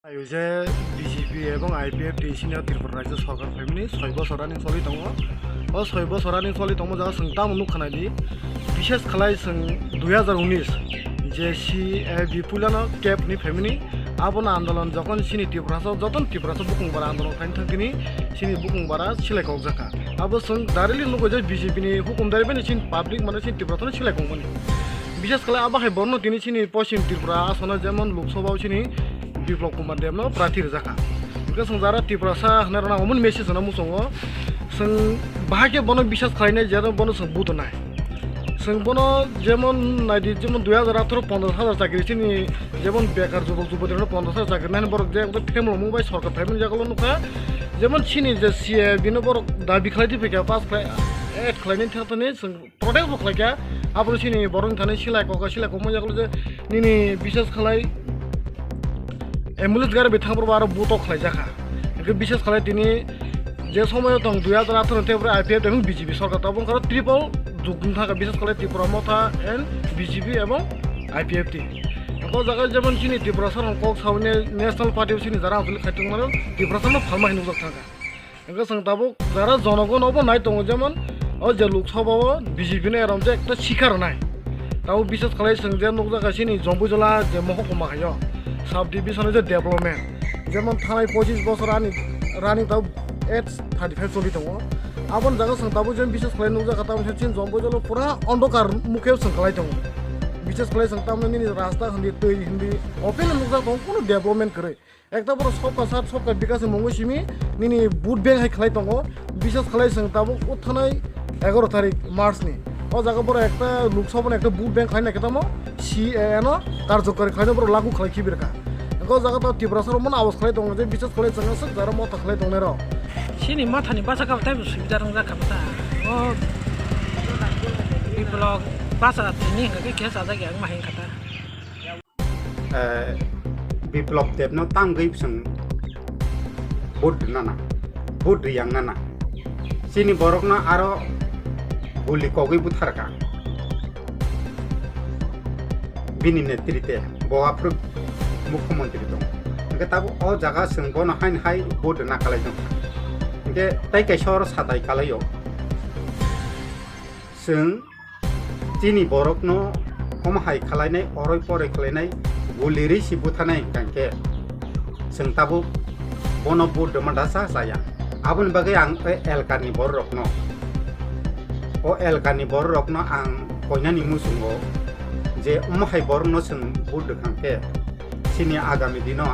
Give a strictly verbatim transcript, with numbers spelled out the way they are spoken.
Ayo je B J P ebong I P F T senior Tripura Rajya Sarkar phaimani soi bosor ani choli tongo. O soi bosor ani choli tongo jaga chwng tamo nukha naidi. Bishes khlai chwng dui hazar unis je C A B puilano cap ni phaimani abono andolon jokon sini Tiprasa joton Tiprasa bukung bara andolon khaini thangkini sini bukung bara silai kok jakha. Abo chwng directly nugo je B J P ni hukum dari bini sini public mane sini Tiprasa no silai kok mani. Bishes khlai abo hai borno tini sini Poschim Tripura asano jemon Lok Sabha o sini Biplab Kumar Deb no prathi rwjakha. Hwnkhe chwng jara Tiprasa hwnwi rwna omo ni message rwna muchungo. Chwng bahai khe bono biswas khlainai je bono chwng butonai. Chwng bono jemon naidi jemon dui hazar atharo ponchash hazar chakri chini jemon bekar jubok juboti rok ponchash hazar chakri nani borok je ekdom phemlomung bai sorkar phaimani jagalo nukha. Jemon chini je C A bino borok dabi khlai di phikha pass khlai add khlainani thani chwng protest bo khlaikha, aboni sini borokni thani silai kokha, silai kokma yaklo je nini biswas khlai ambulance gari bai thangphuru aro butok khlaijakha. Hwnkhe biswas khlai tini je somoyo tong dui hazar atharo ni tei bwrwi I P F T ebong B J P sorkar tabuk wngkha triple jug wngkha biswas khlai Tipra Motha and B J P ebong I P F T. Hwnkhe o jaga jemon chini Tiprasa rok kok sawi national party o chini jara anchalik khai tongmano Tiprasa no phalma hai nukjak thangkha. Hwnkhe chwng tabuk jara jonogon obo nai tongo, jemon o je Lok Sabha o B J P no erom je ekta sikha rwnai. Tabuk biswas khlai chwng je nukjakha chini Jompuijala je mohokuma hai o sub division o je development, jemon thanai pochis bosor ani running tabuk age thirty five choli tongo. Aboni jaga chwng tabuk je biswas khlai nukjakha tabuk chini Jompuijala pura ondokar mukhe chwng khlai tongo. Biswas khlai chwng tabuk nini rasta hindi twi hindi open nukjak tongo, kunu development kwrwi. Ekta borok sobka sat sobka bikas ni mungwi simi nini vote bank hai khlai tongo. Biswas khlai chwng tabuk uthanai egaroh tarik March ni. O jaga borok ekta Lok Sabha ni ekta vote bank khlai naikhe tamo C A A no karjokari khlaino borok lagu khlai khibi rwkha. Hwnkhe o jaga to Tiprasa rok mano awas khlai tongo je biswas khlai chwng aswk jara motha khlai tongnai rok. Chini mothani bwsakhe teibo subida rwngjak kha bwsa. O Biplab bwsa tini hwnkhe khe sajak ya wngma hai wngkha ta. Eh, Biplab Debno tangwi chwng vote rwnana, vote rwyangnana. Chini borokno aro guli kogwi butharkha. Bini netrite bo aphuru mukhyamantri tong. Hwnkhe tabuk o jaga chwng bono haini hai vote rwna kalai tongkha. Hwnkhe tai kaisa oro satai kalaio. Chwng chini borokno omo hai khlainai, oroi poroi khlainai, guli rwi si buthanai hwnkha khe chwng tabuk bono vote rwma da cha chaya. Aboni bagwi ang o elkani bororokno, o elkani bororokno ang koinani muchungo je omo hai borokno chwng vote rwkha khe chini agami dino